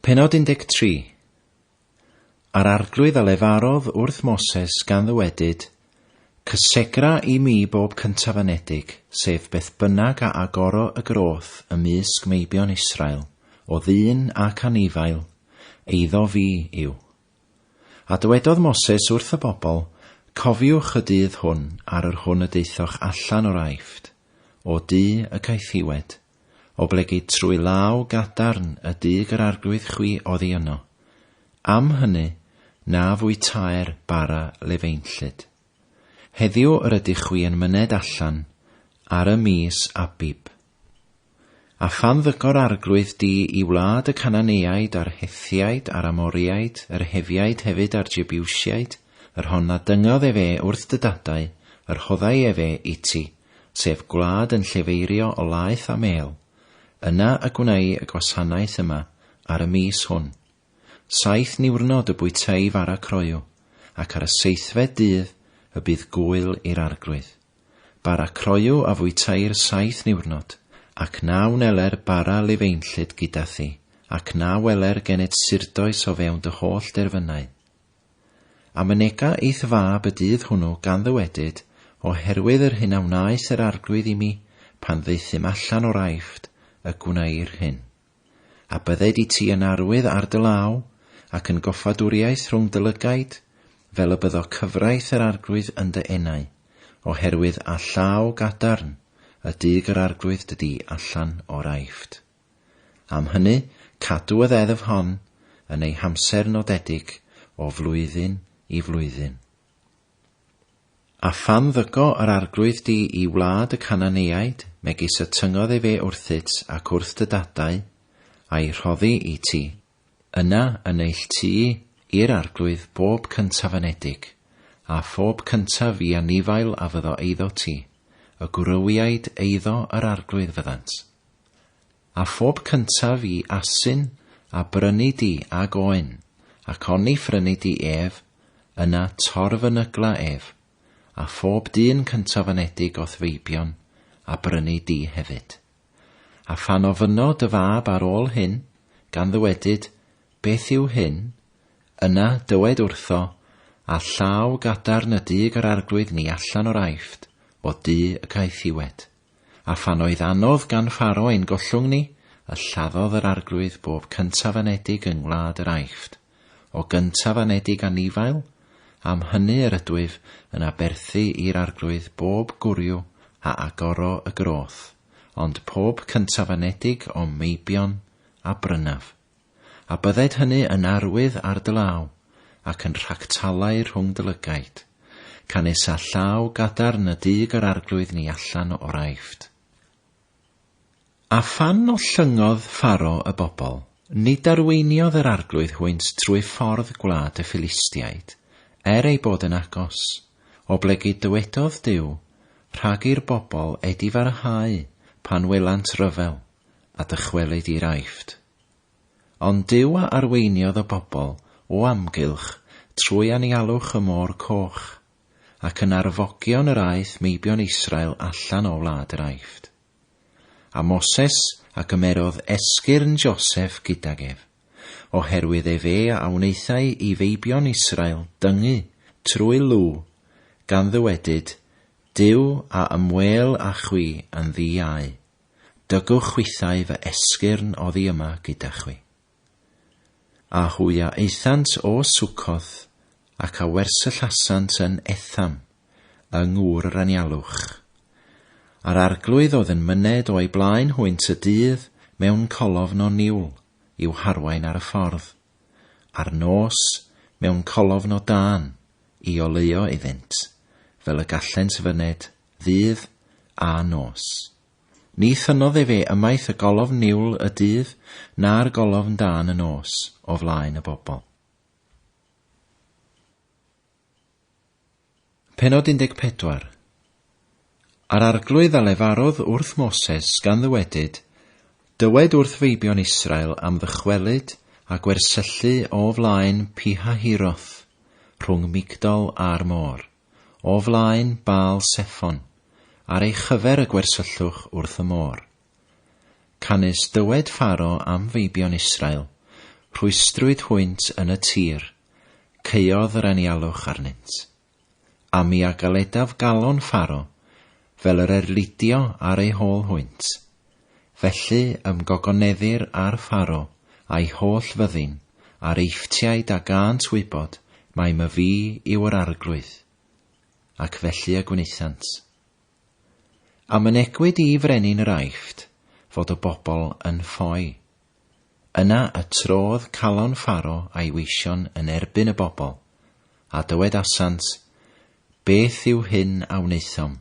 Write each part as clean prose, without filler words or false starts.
Pennod 13. A'r Arglwydd a lefarodd wrth Moses gan ddywedyd, Cysegra i mi bob cyntaf anedig, sef beth bynnag a agoro y groth ymysg meibion Israel, o ddyn ac anifail, eiddo fi yw. A dywedodd Moses wrth y bobl, Cofiwch y dydd hwn ar yr hwn y daethoch allan o'r Aifft, o du y caethiwed, oblegid trwy law gadarn y dug yr Arglwydd chwi oddi yno. Am hynny, na fwytaer bara lefeinllyd. Heddiw yr ydych chwi yn myned allan ar y mis Abib. A phan ddygo'r Arglwydd di i wlad y Cananeaid a'r Hethiaid a'r Amoriaid, yr Hefiaid hefyd a'r Jebusiaid, yr hon na dyngodd efe wrth dy dadau, yr rhoddai efe i ti, sef gwlad yn llefeirio o laeth a mêl, yna y gwnei y gwasanaeth yma ar y mis hwn. Saith niwrnod y bwytei fara croyw, ac ar y seithfed dydd y bydd gŵyl i'r Arglwydd. Bara croyw a fwyteir saith niwrnod, ac na wneler bara lifeinllyd gyda thi, ac na weler gennyt surdoes o fewn dy holl derfynau. A mynega i'th fab y dydd hwnnw gan ddywedyd, Oherwydd yr hyn a wnaeth yr Arglwydd i mi pan ddaethum allan o'r Aifft, y gwneir hyn. A bydded i ti yn arwydd ar dy law, ac yn goffadwriaeth rhwng dy lygaid, fel y byddo cyfraith yr Arglwydd yn dy enau, oherwydd â llaw gadarn y dug yr Arglwydd dy di allan o'r Aifft. Am hynny, cadw y ddeddf hon yn ei hamser nodedig o flwyddyn i flwyddyn. A phan ddygo yr Arglwydd di i wlad y Cananeaid, megis y tyngodd efe wrthyt ac wrth dy dadau, a'i rhoddi i ti, yna y neilltuu i'r Arglwydd bob cyntaf-anedig, a phob cyntaf i anifail a fyddo eiddo ti, y gwrywiaid eiddo yr Arglwydd fyddant. A phob cyntaf i asyn a brynu di ag oen, ac oni phrynu di ef, yna torf yn ygla ef, a phob dyn cyntaf-anedig o'th feibion a brynu di hefyd. A phan ofynno dy fab ar ôl hyn, gan ddywedyd, Beth yw hyn? Yna dywed wrtho, Â llaw gadarn y dug yr Arglwydd ni allan o'r Aifft, o du y caethiwed. A phan oedd anodd gan Pharo ein gollwng ni, y lladdodd yr Arglwydd bob cyntaf-anedig yng ngwlad yr Aifft, o gyntaf-anedig anifail, am hynny yr ydwyf yn aberthu i'r Arglwydd bob gwryw a agoro y groth, ond pob cyntaf-anedig o'm meibion a brynaf. A bydded hynny yn arwydd ar dy law, ac yn rhagtalau rhwng dy lygaid, canys â llaw gadarn y dug yr Arglwydd ni allan o'r Aifft. A phan ollyngodd Pharo y bobl, nid arweiniodd yr Arglwydd hwynt trwy ffordd gwlad y Philistiaid, er ei bod yn agos, oblegid dywedodd Duw, Rhag i'r bobl edifarhau pan welant ryfel, a dychwelyd i'r Aifft. Ond Duw a arweiniodd y bobl o amgylch trwy anialwch y Môr Coch, ac yn arfogion yr aeth meibion Israel allan o wlad yr Aifft. A Moses a gymerodd esgyrn Joseph gydag ef, oherwydd efe a wnaethai i feibion Israel dyngu trwy lw, gan ddywedyd, Duw a ymwêl â chwi yn ddi-iau. Dygwch chwithau fy esgyrn oddi yma gyda chwi. A hwy a aethant o Succoth, ac a wersyllasant yn Etham, yng ngŵr yr anialwch. A'r Arglwydd oedd yn myned o'i blaen hwynt y dydd mewn colofn o niwl, i'w harwain ar y ffordd, a'r nos mewn colofn o dân, i oleuo iddynt, fel y gallent fyned ddydd a nos. Ni thynnodd efe ymaith y golofn niwl y dydd na'r golofn dân y nos o flaen y bobl. Pennod 14. A'r Arglwydd a lefarodd wrth Moses gan ddywedyd, Dywed wrth feibion Israel am ddychwelyd a gwersyllu o flaen Pihahiroth, rhwng Migdol a'r môr. O flaen Baal Seffon, ar ei chyfer y gwersyllwch wrth y môr. Canys dywed Pharo am feibion Israel, Rhwystrwyd hwynt yn y tir, caeodd yr anialwch arnynt. A mi a galedaf galon Pharo, fel yr erlidio ar ei hôl hwynt. Felly ymgogoneddir ar Pharo a'i holl fyddin, a'r Eifftiaid a gânt wybod mai myfi yw yr Arglwydd. Ac felly y gwnaethant. A mynegwyd i frenin yr Aifft fod y bobl yn ffoi. Yna y trodd calon Pharo a'i weision yn erbyn y bobl, a dywedasant, Beth yw hyn a wnaethom,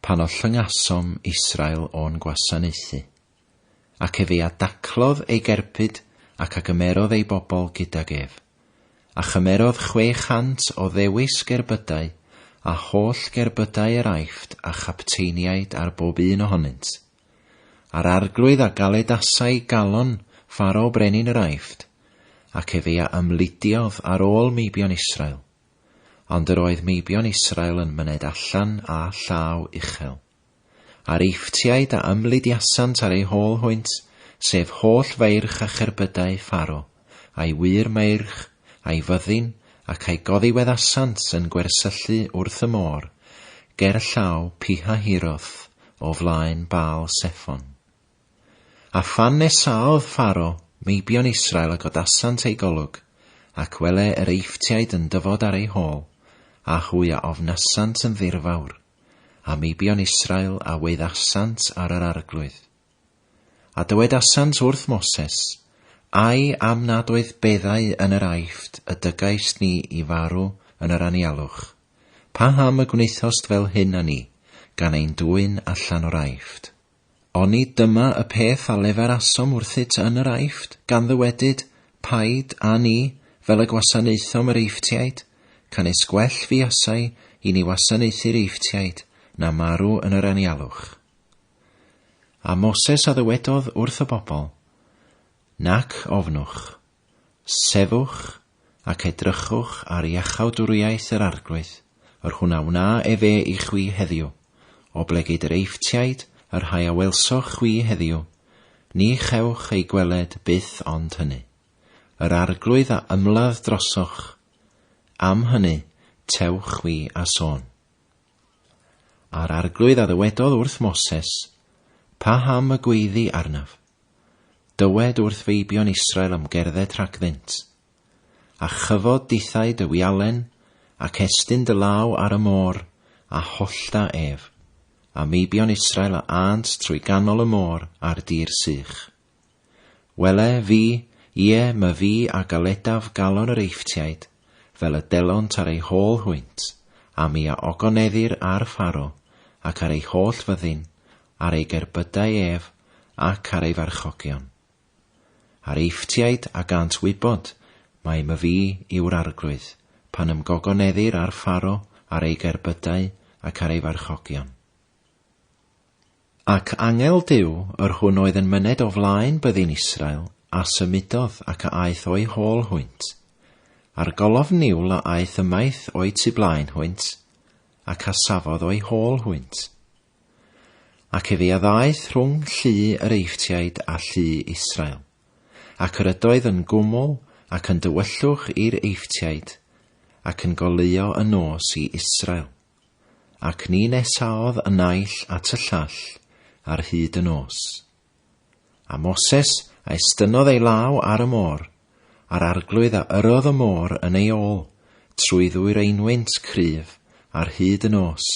pan ollyngasom Israel o'n gwasanaethu? Ac efe a daclodd ei gerbyd ac a gymerodd ei bobl gydag ef. A chymerodd 600 o ddewis gerbydau, a holl gerbydau yr Aifft a chapteiniaid ar bob un ohonynt. A'r Arglwydd a galedasai galon Pharo brenin yr Aifft, ac efe a ymlidiodd ar ôl meibion Israel. Ond yr oedd meibion Israel yn myned allan â llaw uchel. A'r Eifftiaid a ymlidiasant ar eu hôl hwynt, sef holl feirch a cherbydau Pharo, a'i wŷr meirch, a'i fyddin, ac a'i goddiweddasant yn gwersyllu wrth y môr, ger llaw Pihahiroth o flaen Baal Sephon. A phan nesaodd Pharo, meibion Israel a godasant eu golwg, ac wele yr Eifftiaid yn dyfod ar eu hôl, a hwy a ofnasant yn ddirfawr, a meibion Israel a weddasant ar yr Arglwydd. A dywedasant wrth Moses, Ai am nad oedd beddau yn yr Aifft y dygaist ni i farw yn yr anialwch? Paham y gwnaethost fel hyn â ni, gan ein dwyn allan o'r Aifft? Oni dyma y peth a leferasom wrthyt yn yr Aifft, gan ddywedyd, Paid â ni, fel y gwasanaethom yr Eifftiaid, canys gwell fuasai i ni wasanaethu'r Eifftiaid na marw yn yr anialwch. A Moses a ddywedodd wrth y bobl, Nac ofnwch, sefwch ac edrychwch ar iachawdwriaeth yr Arglwydd, yr hwn a wna efe i chwi heddiw, oblegid yr Eifftiaid, y rhai a welsoch chwi heddiw, ni chewch eu gweled byth ond hynny. Yr Arglwydd a ymladd drosoch, am hynny tewch chwi a sôn. A'r Arglwydd a ddywedodd wrth Moses, Paham y gweiddi arnaf? Dywed wrth feibion Israel am gerdded rhagddynt. A chyfod dithau dy wialen, ac estyn dy law ar y môr, a hollta ef, a meibion Israel a ânt trwy ganol y môr ar dir sych. Wele, fi, ie, my fi a galedaf galon yr Eifftiaid, fel y delont ar eu hôl hwynt, a mi a ogoneddir ar Pharo, ac ar ei holl fyddin, ar ei gerbydau ef, ac ar ei farchogion. A'r Eifftiaid a gânt wybod mai myfi yw'r Arglwydd, pan ymgogoneddir ar Pharo, ar ei gerbydau, ac ar ei farchogion. Ac angel Duw, yr hwn oedd yn myned o flaen byddin Israel, a symudodd ac a aeth o'u hôl hwynt. A'r golofn niwl a aeth ymaith o'u tu blaen hwynt, ac a safodd o'u hôl hwynt. Ac efe a ddaeth rhwng llu yr Eifftiaid a llu Israel. Ac yr ydoedd yn gwmwl ac yn dywyllwch i'r Eifftiaid, ac yn goleuo y nos i Israel. Ac ni nesaodd y naill at y llall ar hyd y nos. A Moses a estynnodd ei law ar y môr, a'r Arglwydd a yrrodd y môr yn ei ôl, trwy ddwyreinwynt cryf ar hyd y nos,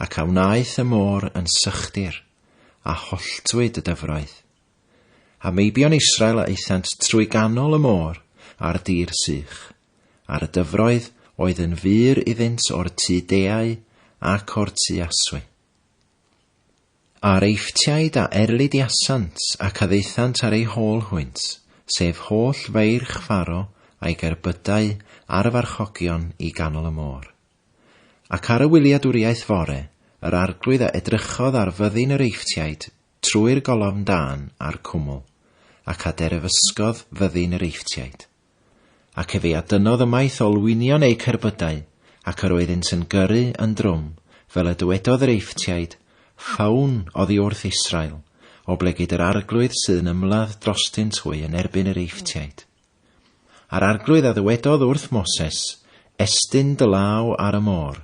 ac a wnaeth y môr yn sychdir, a holltwyd y dyfroedd. A meibion Israel a aethant trwy ganol y môr ar dir sych, a'r dyfroedd oedd yn fur iddynt o'r tu deau ac o'r tu aswy. A'r Eifftiaid a erlidiasant ac a ddaethant ar eu hôl hwynt, sef holl feirch Pharo a'i gerbydau a'r farchogion i ganol y môr. Ac ar y wyliadwriaeth fore, yr Arglwydd a edrychodd ar fyddin yr Eifftiaid trwy'r golofn dân a'r cwmwl, ac a derfysgodd fyddin yr Eifftiaid. Ac efe a dynnodd ymaith olwynion eu cerbydau, ac yr oeddynt yn gyrru yn drwm, fel y dywedodd yr Eifftiaid, Ffawn oddi wrth Israel, oblegid yr Arglwydd sydd yn ymladd drostynt hwy yn erbyn yr Eifftiaid. A'r arglwydd a ddywedodd wrth Moses, Estyn dy law ar y môr,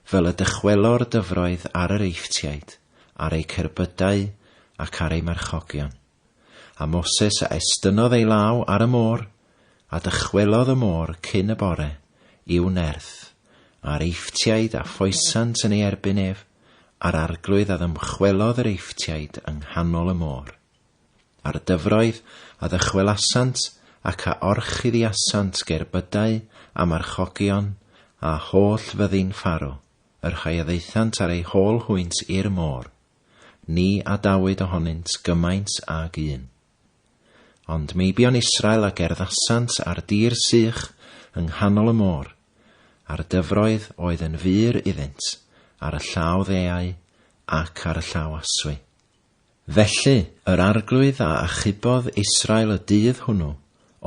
fel y dychwelo'r dyfroedd ar yr Eifftiaid, ar eu cerbydau ac ar eu marchogion. A Moses a estynnodd ei law ar y môr, a dychwelodd y môr cyn y bore, i'w nerth, a'r Eifftiaid a ffoesant yn ei erbyn ef, a'r arglwydd a ddymchwelodd yr Eifftiaid yng nghanol y môr. A'r dyfroedd a ddychwelasant ac a orchuddiasant gerbydau a marchogion a holl fyddin Pharo, y rhai a ddaethant ar eu hôl hwynt i'r môr. Ni adawyd ohonynt gymaint ag un. Ond meibion Israel a gerddasant ar dir sych yng nghanol y môr, a'r dyfroedd oedd yn fur iddynt ar y llaw ddeau ac ar y llaw aswy. Felly yr Arglwydd a achubodd Israel y dydd hwnnw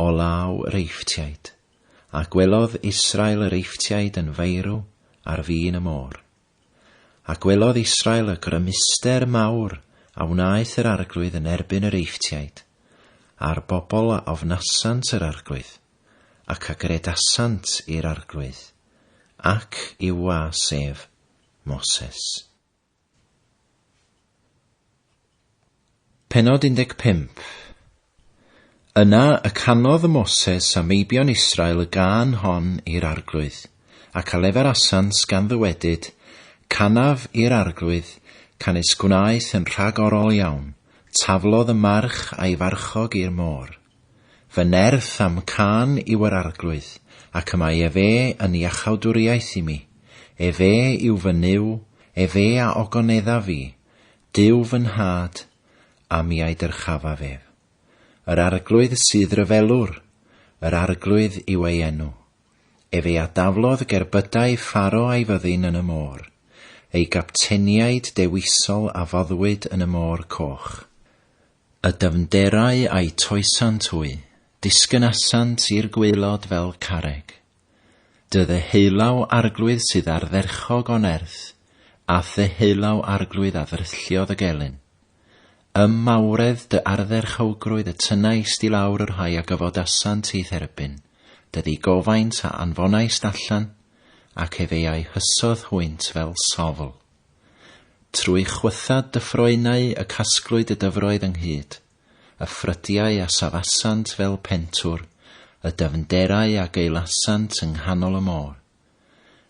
o law yr Eifftiaid, a gwelodd Israel yr Eifftiaid yn feirw ar fin y môr. A gwelodd Israel y grymuster mawr a wnaeth yr Arglwydd yn erbyn yr Eifftiaid, a'r bobl a ofnasant yr Arglwydd, ac a gredasant i'r Arglwydd, ac i'w was ef, Moses. Pennod 15 Yna y canodd Moses a meibion Israel y gân hon i'r Arglwydd, ac a lefarasant gan ddywedyd, Canaf i'r Arglwydd, canys gwnaeth yn rhagorol iawn, taflodd y march a'i farchog i'r môr. Fy nerth a'm cân yw yr Arglwydd, ac y mae efe yn iachawdwriaeth i mi. Efe yw fy Nuw, efe a ogonedda fi, Duw fy nhad, a mi a'i dyrchafaf ef. Yr Arglwydd sydd ryfelwr, yr Arglwydd yw ei enw. Efe a daflodd gerbydau Pharo a'i fyddin yn y môr, ei gapteniaid dewisol a foddwyd yn y môr coch. Y dyfnderau a'i toesant hwy, disgynasant i'r gwaelod fel carreg. Dy ddeheulaw Arglwydd sydd ardderchog o nerth, a'th ddeheulaw Arglwydd a ddrylliodd y gelyn. Ym mawredd dy ardderchowgrwydd y tynaist i lawr y rhai a gyfodasant i'th erbyn, dy ddigofaint a anfonaist allan, ac efe a'i hysodd hwynt fel sofl. Trwy chwythad dy ffroenau y casglwyd y dyfroedd ynghyd, y ffrydiau a safasant fel pentwr, y dyfnderau a gaelasant yng nghanol y môr.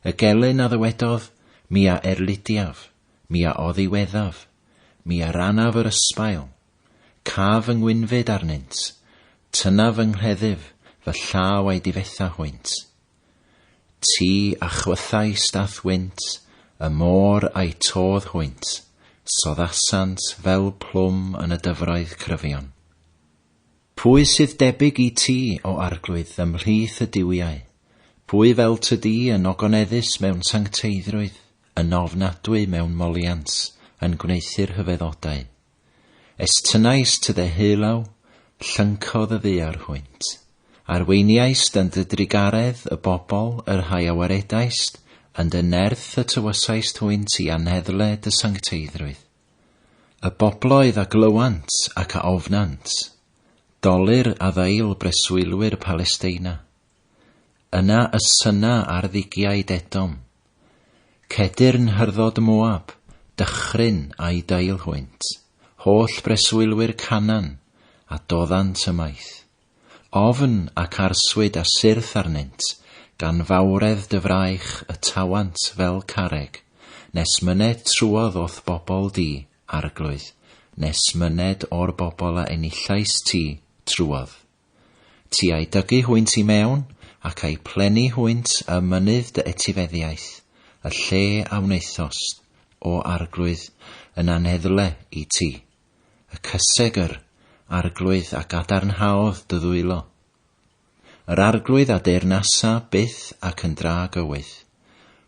Y gelyn a ddywedodd, Mi a erlidiaf, mi a oddiweddaf, mi a rannaf yr ysbail. Caf fy ngwynfyd arnynt, tynnaf fy nghleddyf, fy llaw a'i difetha hwynt. Ti a chwythaist a'th wynt, y môr a'i todd hwynt, soddasant fel plwm yn y dyfroedd cryfion. Pwy sydd debyg i ti, O Arglwydd, ymhlith y duwiau? Pwy fel ty di yn ogoneddus mewn sancteiddrwydd, yn ofnadwy mewn moliant, yn gwneuthur rhyfeddodau? Estynnaist ty ddeheulaw, llyncodd y ddaear hwynt. Arweiniaist yn dy drugaredd y bobl y rhai a waredaist, yn dy nerth y tywysaist hwynt i anheddle dy sancteiddrwydd. Y bobloedd a glywant ac a ofnant. Dolur a ddeil breswylwyr Palesteina. Yna y syna ar ddugiaid Edom. Cedyrn hyrddod Moab, dychryn a'i dail hwynt, holl breswylwyr Canaan, a doddant ymaith. Ofn ac arswyd a syrth arnynt, gan fawredd dy fraich y tawant fel carreg, nes myned trwodd o'th bobl di, Arglwydd, nes myned o'r bobl a enillais ti, trwodd. Ti a'i dygu hwynt i mewn, ac a'i plenni hwynt ym mynydd dy etifeddiaeth, y lle a wnaethost, O Arglwydd, yn anheddle i ti. Y cysegr, Arglwydd, a gadarnhaodd dy ddwylo. Yr Arglwydd a deyrnasa byth ac yn dra gywydd.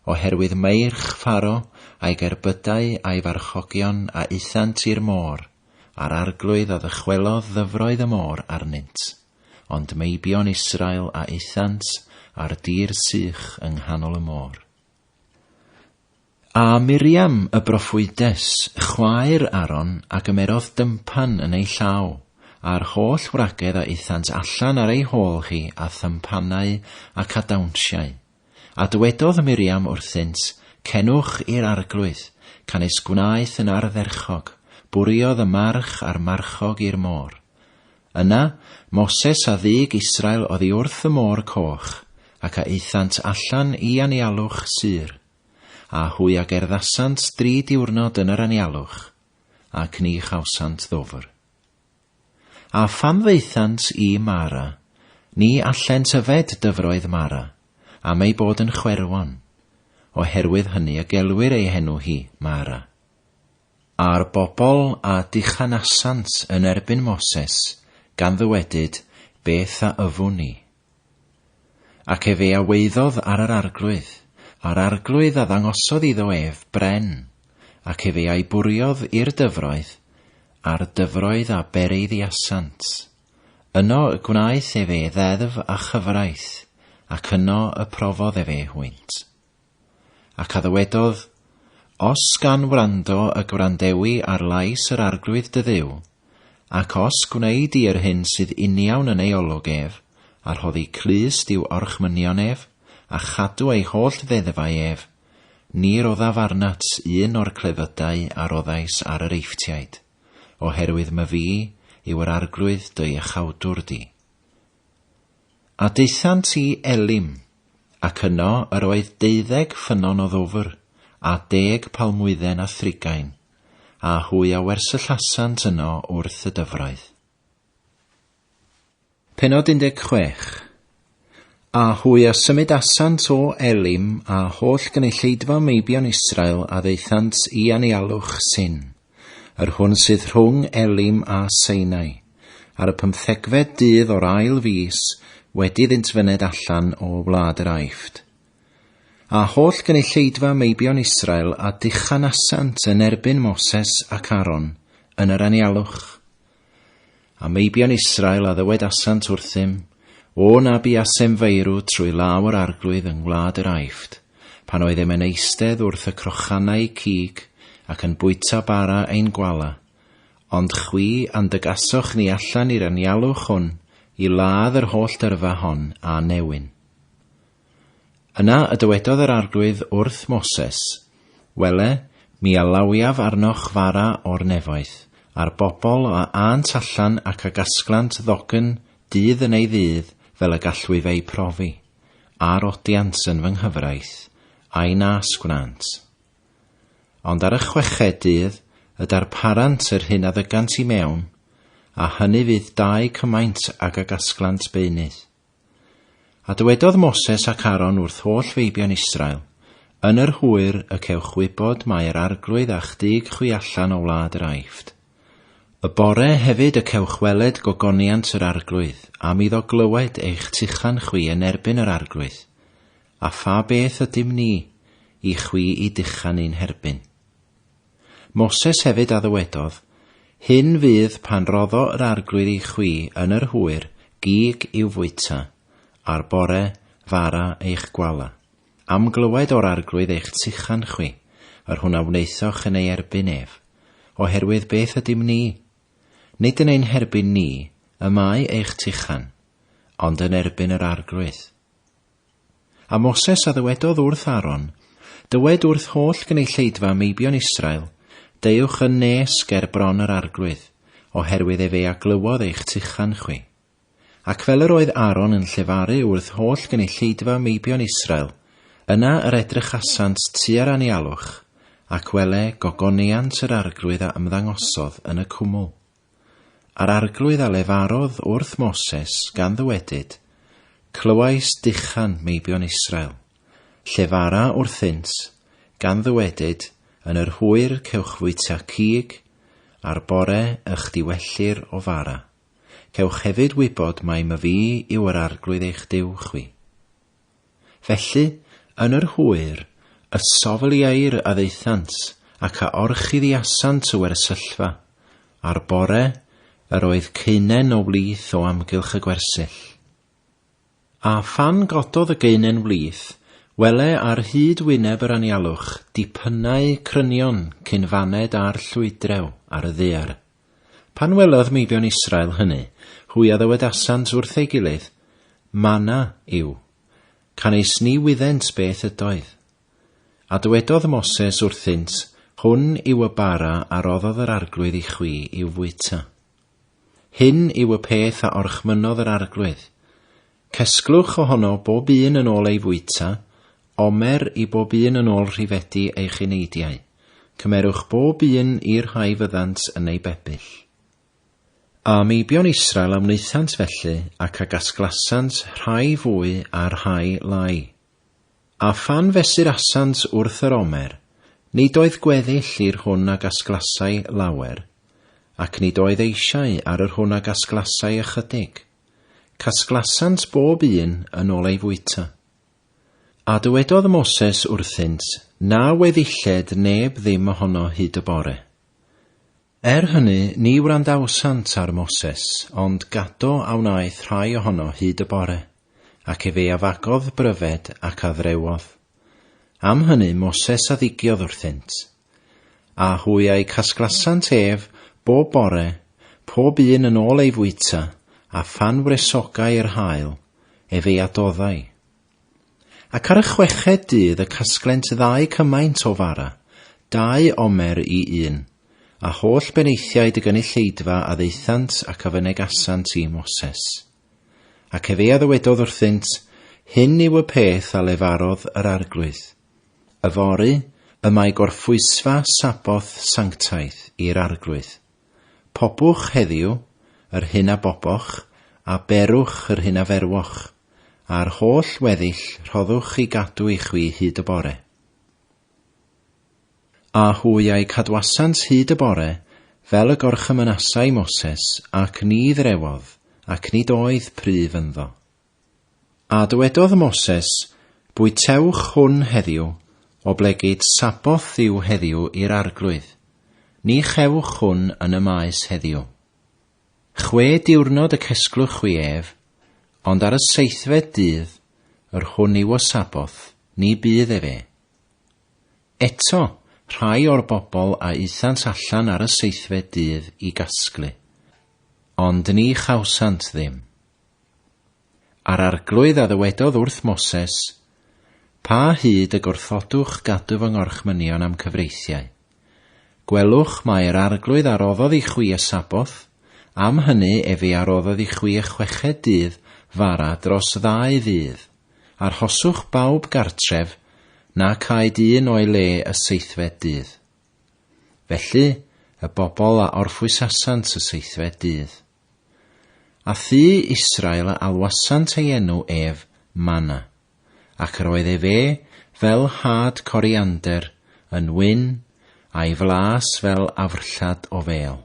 Oherwydd meirch Pharo a'i gerbydau a'i farchogion a aethant i'r môr, a'r Arglwydd a ddychwelodd ddyfroedd y môr arnynt, ond meibion Israel a aethant ar dir sych yng nghanol y môr. A Miriam y broffwydes, chwaer Aaron, a gymerodd dympan yn ei llaw, A'r holl wragedd a aethant allan ar ei hôl hi â thympanau ac â dawnsiau. A dywedodd Miriam wrthynt, Cenwch i'r Arglwydd, canys gwnaeth yn ardderchog, bwriodd y march a'r marchog i'r môr. Yna, Moses a ddug Israel oddi wrth y môr coch, ac a aethant allan i anialwch sur. A hwy a gerddasant dri diwrnod yn yr anialwch, ac ni chawsant ddwfr. A phan ddaethant i Mara, ni allent yfed dyfroedd Mara, am ei bod yn chwerwon, oherwydd hynny y gelwir ei henw hi Mara. A'r bobl a duchanasant yn erbyn Moses, gan ddywedyd, Beth a yfwn ni? Ac efe a waeddodd ar yr Arglwydd, a'r Arglwydd a ddangosodd iddo ef bren, ac efe a'i bwriodd i'r dyfroedd, a'r dyfroedd a bereiddiasant. Yno y gwnaeth efe ddeddf a chyfraith, ac yno y profodd efe hwynt. Ac a ddywedodd, Os gan wrando y gwrandewi ar lais yr Arglwydd dy Dduw, ac os gwnei di yr hyn sydd uniawn yn ei olwg ef, a rhoddi clust i'w orchmynion ef, a chadw ei holl ddeddfau ef, ni roddaf arnat un o'r clefydau a roddais ar yr Eifftiaid, oherwydd myfi yw yr Arglwydd dy Iachawdwr di. A daethant i Elim, ac yno yr oedd deuddeg ffynnon o ddwfr, a deg palmwydden a thrigain, a hwy a wersyllasant yno wrth y dyfroedd. Pennod 16. A hwy a symudasant o Elim, a holl gynulleidfa meibion Israel a ddaethant i anialwch Sin. yr hwn sydd rhwng Elim a Sinai, ar y pymthegfed dydd o'r ail fis, wedi iddynt fyned allan o wlad yr Aifft. A holl gynulleidfa meibion Israel a duchanasant yn erbyn Moses ac Aaron yn yr anialwch. A meibion Israel a ddywedasant wrthym, O na buasem feirw trwy law yr Arglwydd yng ngwlad yr Aifft, pan oeddem yn eistedd wrth y crochanau cig ac yn bwyta bara ein gwala, ond chwi a'n dygasoch ni allan i'r anialwch hwn i ladd yr holl dyrfa hon â newyn. Yna y dywedodd yr Arglwydd wrth Moses, Wele, mi a lawiaf arnoch fara o'r nefoedd, a'r bobl a ânt allan ac a gasglant ddogn dydd yn ei ddydd fel y gallwyf eu profi, a'r odiant yn fy nghyfraith, a'i nas gwnânt. Ond ar y chweched dydd y darparant yr hyn a ddygant i mewn, a hynny fydd dau cymaint ag a gasglant beunydd. A dywedodd Moses ac Aaron wrth holl feibion Israel, Yn yr hwyr y cewch wybod mai yr Arglwydd a'ch dug chwi allan o wlad yr Aifft. Y bore hefyd y cewch weled gogoniant yr Arglwydd, am iddo glywed eich tuchan chwi yn erbyn yr Arglwydd. A pha beth ydym ni, i chwi i duchan ein herbyn? Moses hefyd a ddywedodd, Hyn fydd pan roddo yr Arglwydd i chwi yn yr hwyr gig i'w fwyta, a'r bore fara eich gwala. Am glywed o'r Arglwydd eich tuchan chwi, yr hwn a wnaethoch yn ei erbyn ef. Oherwydd beth ydym ni? Nid yn ein herbyn ni y mae eich tuchan, ond yn erbyn yr Arglwydd. A Moses a ddywedodd wrth Aaron, Dywed wrth holl gynulleidfa meibion Israel, Deuwch yn nes ger bron yr Arglwydd, oherwydd efe a glywodd eich tuchan chwi. Ac fel yr oedd Aaron yn llefaru wrth holl gynulleidfa meibion Israel, yna yr edrychasant tua'r anialwch, ac wele, gogoniant yr Arglwydd a ymddangosodd yn y cwmwl. A'r Arglwydd a lefarodd wrth Moses, gan ddywedyd, Clywais duchan meibion Israel. Llefara wrthynt, gan ddywedyd, Yn yr hwyr cewch fwyta cig, a'r bore y'ch diwellir o fara. Cewch hefyd wybod mai myfi yw yr Arglwydd eich Duw chwi. Felly, yn yr hwyr, y sofl-ieir a ddaethant, ac a orchuddiasant y wersyllfa, a'r bore, yr oedd caenen o wlith o amgylch y gwersyll. A phan gododd y gaenen wlith, wele ar hyd wyneb yr anialwch dipynnau crynion cyn faned â'r llwydrew ar y ddaear. Pan welodd meibion Israel hynny, hwy a ddywedasant wrth ei gilydd, Mana yw. Canys ni wyddent beth ydoedd. A dywedodd Moses wrthynt, Hwn yw y bara a roddodd yr Arglwydd i chwi i'w fwyta. Hyn yw y peth a orchmynnodd yr Arglwydd. Cesglwch ohono bob un yn ôl ei fwyta, omer i bob un yn ôl rhifedi eich eneidiau. Cymerwch bob un i'r rhai fyddant yn ei bebyll. A meibion Israel a wnaethant felly, ac a gasglasant rhai fwy a rhai lai. A phan fesurasant wrth yr omer, nid oedd gweddill i'r hwn a gasglasai lawer, ac nid oedd eisiau ar yr hwn a gasglasai ychydig. Casglasant bob un yn ôl ei fwyta. A dywedodd Moses wrthynt, Na weddilled neb ddim ohono hyd y bore. Er hynny, ni wrandawsant ar Moses, ond gado a wnaeth rhai ohono hyd y bore, ac efe a fagodd bryfed ac a ddrewodd. Am hynny Moses a ddigiodd wrthynt. A hwy a'i casglasant ef, bob bore, pob un yn ôl ei fwyta, a phan wresogai yr haul, efe a doddai. Ac ar y chweched dydd y casglent ddau cymaint o fara, dau omer i un, a holl benaethiaid y gynulleidfa a ddaethant ac a fynegasant i Moses. Ac efe a ddywedodd wrthynt, Hyn yw y peth a lefarodd yr Arglwydd. Yfory, y mae gorffwysfa Saboth sanctaidd i'r Arglwydd. Pobwch heddiw yr hyn a boboch, a berwch yr hyn a ferwoch, a'r holl weddill rhoddwch i gadw i chwi hyd y bore. A hwy a'i cadwasant hyd y bore, fel y gorchymynasai Moses, ac ni ddrewodd, ac nid oedd pryf ynddo. A dywedodd Moses, Bwytewch hwn heddiw, oblegid Saboth yw heddiw i'r Arglwydd. Ni chewch hwn yn y maes heddiw. Chwe diwrnod y cesglwch chwi ef, ond ar y seithfed dydd, yr hwn yw y Saboth, ni bydd efe. Eto, rhai o'r bobl a aethant allan ar y seithfed dydd i gasglu, ond ni chawsant ddim. A'r Arglwydd a ddywedodd wrth Moses, Pa hyd y gwrthodwch gadw fy ngorchmynion a'm cyfreithiau? Gwelwch, mae yr Arglwydd a roddodd i chwi y Saboth, am hynny efe a roddodd i chwi y chweched dydd fara dros ddau ddydd. Arhoswch bawb gartref, na caed un o'i le y seithfed dydd. Felly, y bobl a orffwysasant y seithfed dydd. A thŷ Israel a alwasant ei enw ef Manna, ac yr oedd efe fel had coriander yn wyn, a'i flas fel afrllad o fêl.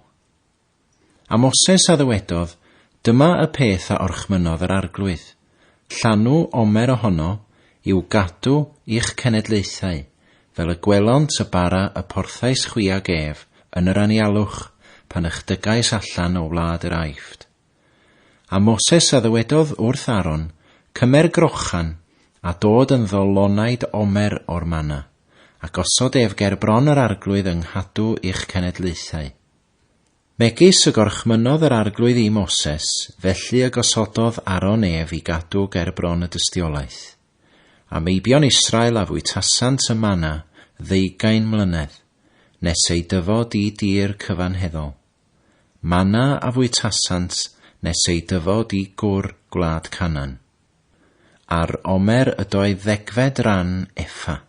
A Moses a ddywedodd, Dyma y peth a orchmynnodd yr Arglwydd, Llanw omer ohono i'w gadw i'ch cenedlaethau, fel y gwelont y bara y porthais chwi ag ef yn yr anialwch, pan ych dygais allan o wlad yr Aifft. A Moses a ddywedodd wrth Aaron, Cymer grochan, a dod ynddo lonaid omer o'r manna, a gosod ef ger bron yr Arglwydd yng nghadw i'ch cenedlaethau. Megis y gorchmynnodd yr Arglwydd i Moses, felly y gosododd Aaron ef i gadw ger bron y dystiolaeth. A meibion Israel a fwytasant y manna ddeugain mlynedd, nes eu dyfod i dir cyfanheddol. Manna a fwytasant nes eu dyfod i gwr gwlad Canaan. A'r omer ydoedd ddegfed ran Effa.